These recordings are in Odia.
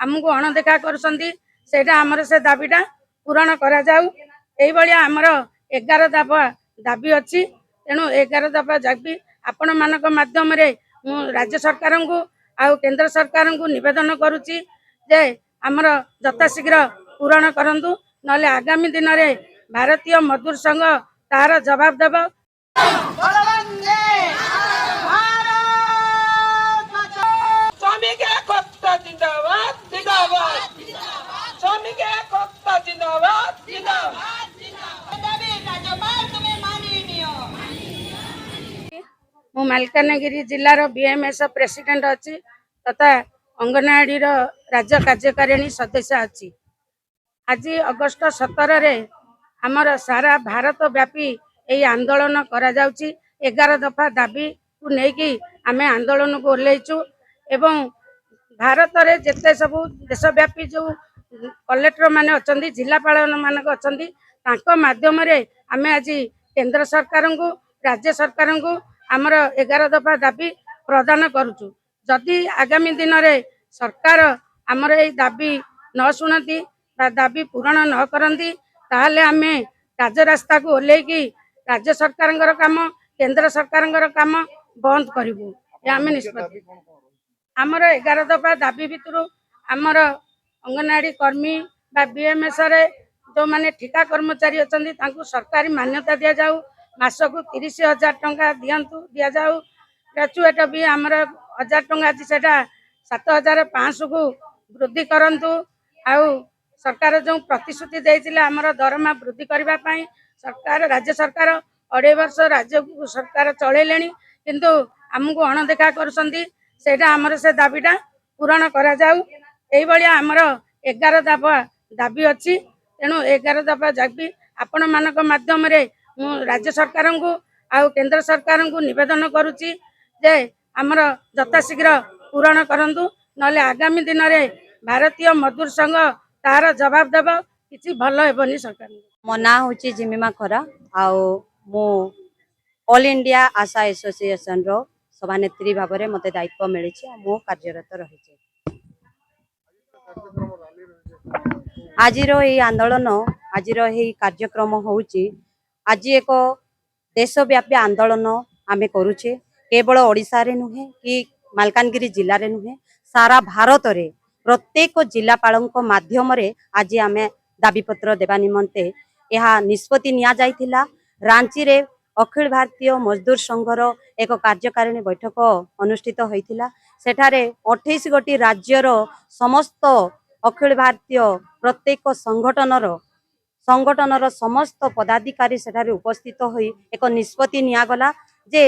ଆମକୁ ଅଣଦେଖା କରୁଛନ୍ତି। ସେଇଟା ଆମର ସେ ଦାବିଟା ପୂରଣ କରାଯାଉ। ଏଇଭଳିଆ ଆମର 11 ଦଫା ଦାବି ଅଛି। ତେଣୁ 11 ଦଫା ଦାବି ଆପଣମାନଙ୍କ ମାଧ୍ୟମରେ ମୁଁ ରାଜ୍ୟ ସରକାରଙ୍କୁ ଆଉ କେନ୍ଦ୍ର ସରକାରଙ୍କୁ ନିବେଦନ କରୁଛି ଯେ ଆମର ଯଥାଶୀଘ୍ର ପୂରଣ କରନ୍ତୁ, ନହେଲେ ଆଗାମୀ ଦିନରେ ଭାରତୀୟ ମଜଦୁର ସଂଘ ତାହାର ଜବାବ ଦେବ। ବନ୍ଦେ ଭାରତ ମାତା। ଶ୍ରମିକ ଏକତା ଜିନ୍ଦାବାଦ, ଜିନ୍ଦାବାଦ। ଶ୍ରମିକ ଏକତା ଜିନ୍ଦାବାଦ, ଜିନ୍ଦାବାଦ। ଦାବି ରାଜ୍ୟପାଳ ତୁମେ ମାନି ନିଅ। ମୁଁ ମାଲକାନଗିରି ଜିଲ୍ଲାର ବିଏମ୍ଏସ୍ ପ୍ରେସିଡେଣ୍ଟ ଅଛି ତଥା ଅଙ୍ଗନବାଡ଼ିର ରାଜ୍ୟ କାର୍ଯ୍ୟକାରିଣୀ ସଦସ୍ୟ ଅଛି। ଆଜି ଅଗଷ୍ଟ 17ରେ ଆମର ସାରା ଭାରତ ବ୍ୟାପୀ ଏହି ଆନ୍ଦୋଳନ କରାଯାଉଛି। 11 ଦଫା ଦାବିକୁ ନେଇକି ଆମେ ଆନ୍ଦୋଳନକୁ ଓହ୍ଲେଇଛୁ ଏବଂ ଭାରତରେ ଯେତେ ସବୁ ଦେଶବ୍ୟାପୀ ଯେଉଁ କଲେକ୍ଟର ମାନେ ଅଛନ୍ତି, ଜିଲ୍ଲାପାଳ ମାନଙ୍କ ଅଛନ୍ତି, ତାଙ୍କ ମାଧ୍ୟମରେ ଆମେ ଆଜି କେନ୍ଦ୍ର ସରକାରଙ୍କୁ, ରାଜ୍ୟ ସରକାରଙ୍କୁ ଆମର 11 ଦଫା ଦାବି ପ୍ରଦାନ କରୁଛୁ। ଯଦି ଆଗାମୀ ଦିନରେ ସରକାର ଆମର ଏଇ ଦାବି ନ ଶୁଣନ୍ତି ବା ଦାବି ପୂରଣ ନ କରନ୍ତି, ତାହେଲେ ଆମେ ରାଜରାସ୍ତାକୁ ଓହ୍ଲେଇକି ରାଜ୍ୟ ସରକାରଙ୍କର କାମ, କେନ୍ଦ୍ର ସରକାରଙ୍କର କାମ ବନ୍ଦ କରିବୁ। ଏ ଆମେ ନିଷ୍ପତ୍ତି। ଆମର 11 ଦଫା ଦାବି ଭିତରୁ ଆମର ଅଙ୍ଗନବାଡ଼ି କର୍ମୀ ବା ବିଏମ୍ଏସ୍ରେ ଯେଉଁମାନେ ଠିକା କର୍ମଚାରୀ ଅଛନ୍ତି, ତାଙ୍କୁ ସରକାରୀ ମାନ୍ୟତା ଦିଆଯାଉ। ମାସକୁ 30,000 ଟଙ୍କା ଦିଅନ୍ତୁ, ଦିଆଯାଉ। ଗ୍ରାଚୁଇଟି ବି ଆମର 1000 ଟଙ୍କା ଅଛି, ସେଇଟା 7500କୁ ବୃଦ୍ଧି କରନ୍ତୁ। ଆଉ ସରକାର ଯେଉଁ ପ୍ରତିଶ୍ରୁତି ଦେଇଥିଲେ ଆମର ଦରମା ବୃଦ୍ଧି କରିବା ପାଇଁ, ସରକାର, ରାଜ୍ୟ ସରକାର ଅଢ଼େଇ ବର୍ଷ ରାଜ୍ୟକୁ ସରକାର ଚଳେଇଲେଣି, କିନ୍ତୁ ଆମକୁ ଅଣଦେଖା କରୁଛନ୍ତି। ସେଇଟା ଆମର ସେ ଦାବିଟା ପୂରଣ କରାଯାଉ। ଏଇଭଳିଆ ଆମର 11 ଦଫା ଦାବି ଅଛି। ତେଣୁ 11 ଦଫା ଦାବି ଆପଣମାନଙ୍କ ମାଧ୍ୟମରେ ମୁଁ ରାଜ୍ୟ ସରକାରଙ୍କୁ ଆଉ କେନ୍ଦ୍ର ସରକାରଙ୍କୁ ନିବେଦନ କରୁଛି ଯେ ଆମର ଯଥାଶୀଘ୍ର ପୂରଣ କରନ୍ତୁ, ନହେଲେ ଆଗାମୀ ଦିନରେ ଭାରତୀୟ ମଜଦୁର ସଂଘ ତାହାର ଜବାବ ଦେବ। କିଛି ଭଲ ହେବନି ସରକାରଙ୍କୁ। ମୋ ନାଁ ହେଉଛି ଜିମିମା ଖରା ଆଉ ମୁଁ ଅଲ୍ ଇଣ୍ଡିଆ ଆଶା ଆସୋସିଏସନର ସଭାନେତ୍ରୀ ଭାବରେ ମୋତେ ଦାୟିତ୍ୱ ମିଳିଛି ଆଉ ମୁଁ କାର୍ଯ୍ୟରତ ରହିଛି। ଆଜିର ଏଇ ଆନ୍ଦୋଳନ, ଆଜିର ଏହି କାର୍ଯ୍ୟକ୍ରମ ହେଉଛି, ଆଜି ଏକ ଦେଶବ୍ୟାପୀ ଆନ୍ଦୋଳନ ଆମେ କରୁଛେ। କେବଳ ଓଡ଼ିଶାରେ ନୁହେଁ କି ମାଲକାନଗିରି ଜିଲ୍ଲାରେ ନୁହେଁ, ସାରା ଭାରତରେ ପ୍ରତ୍ୟେକ ଜିଲ୍ଲାପାଳଙ୍କ ମାଧ୍ୟମରେ ଆଜି ଆମେ ଦାବିପତ୍ର ଦେବା ନିମନ୍ତେ ଏହା ନିଷ୍ପତ୍ତି ନିଆଯାଇଥିଲା। ରାଞ୍ଚିରେ ଅଖିଳ ଭାରତୀୟ ମଜଦୁର ସଂଘର ଏକ କାର୍ଯ୍ୟକାରିଣୀ ବୈଠକ ଅନୁଷ୍ଠିତ ହୋଇଥିଲା। ସେଠାରେ 28 ଗୋଟି ରାଜ୍ୟର ସମସ୍ତ ଅଖିଳ ଭାରତୀୟ ପ୍ରତ୍ୟେକ ସଂଗଠନର ସମସ୍ତ ପଦାଧିକାରୀ ସେଠାରେ ଉପସ୍ଥିତ ହୋଇ ଏକ ନିଷ୍ପତ୍ତି ନିଆଗଲା ଯେ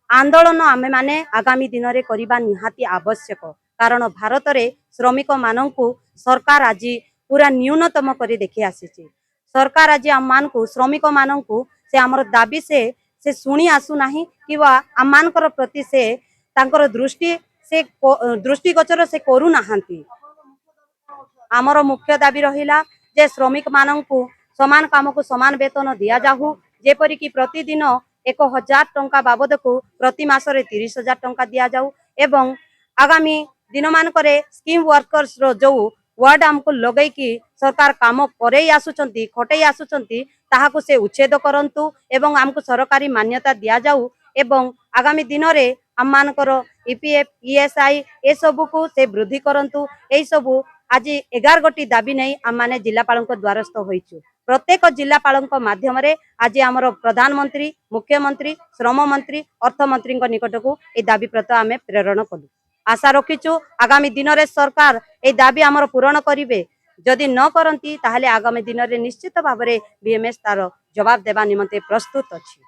ଆନ୍ଦୋଳନ ଆମେମାନେ ଆଗାମୀ ଦିନରେ କରିବା ନିହାତି ଆବଶ୍ୟକ। କାରଣ ଭାରତରେ ଶ୍ରମିକମାନଙ୍କୁ ସରକାର ଆଜି ପୁରା ନ୍ୟୁନତମ କରି ଦେଖି ଆସିଛି। ସରକାର ଆଜି ଆମମାନଙ୍କୁ, ଶ୍ରମିକମାନଙ୍କୁ ସେ ଆମର ଦାବି ସେ ସେ ଶୁଣି ଆସୁନାହିଁ କିମ୍ବା ଆମମାନଙ୍କର ପ୍ରତି ସେ ତାଙ୍କର ଦୃଷ୍ଟି ସେ ଦୃଷ୍ଟିଗୋଚର ସେ କରୁନାହାନ୍ତି। ଆମର ମୁଖ୍ୟ ଦାବି ରହିଲା ଯେ ଶ୍ରମିକମାନଙ୍କୁ ସମାନ କାମକୁ ସମାନ ବେତନ ଦିଆଯାଉ, ଯେପରିକି ପ୍ରତିଦିନ 1000 ଟଙ୍କା ବାବଦକୁ ପ୍ରତି ମାସରେ 30,000 ଟଙ୍କା ଦିଆଯାଉ ଏବଂ ଆଗାମୀ ଦିନମାନଙ୍କରେ ସ୍କିମ୍ ୱାର୍କର୍ସର ଯୋଉ ୱାର୍ଡ ଆମକୁ ଲଗେଇକି ସରକାର କାମ କରେଇ ଆସୁଛନ୍ତି, ଖଟେଇ ଆସୁଛନ୍ତି, ତାହାକୁ ସେ ଉଚ୍ଛେଦ କରନ୍ତୁ ଏବଂ ଆମକୁ ସରକାରୀ ମାନ୍ୟତା ଦିଆଯାଉ ଏବଂ ଆଗାମୀ ଦିନରେ ଆମମାନଙ୍କର ଇପିଏଫ୍, ଇଏସ୍ଆଇ ଏସବୁକୁ ସେ ବୃଦ୍ଧି କରନ୍ତୁ। ଏଇସବୁ ଆଜି 11 ଗୋଟି ଦାବି ନେଇ ଆମମାନେ ଜିଲ୍ଲାପାଳଙ୍କ ଦ୍ୱାରସ୍ଥ ହୋଇଛୁ। ପ୍ରତ୍ୟେକ ଜିଲ୍ଲାପାଳଙ୍କ ମାଧ୍ୟମରେ ଆଜି ଆମର ପ୍ରଧାନମନ୍ତ୍ରୀ, ମୁଖ୍ୟମନ୍ତ୍ରୀ, ଶ୍ରମ ମନ୍ତ୍ରୀ, ଅର୍ଥମନ୍ତ୍ରୀଙ୍କ ନିକଟକୁ ଏହି ଦାବିପତ୍ର ଆମେ ପ୍ରେରଣ କଲୁ। ଆଶା ରଖିଛୁ ଆଗାମୀ ଦିନରେ ସରକାର ଏହି ଦାବି ଆମର ପୂରଣ କରିବେ। ଯଦି ନ କରନ୍ତି, ତାହେଲେ ଆଗାମୀ ଦିନରେ ନିଶ୍ଚିତ ଭାବରେ ବିଏମଏସ୍ ତାର ଜବାବ ଦେବା ନିମନ୍ତେ ପ୍ରସ୍ତୁତ ଅଛି।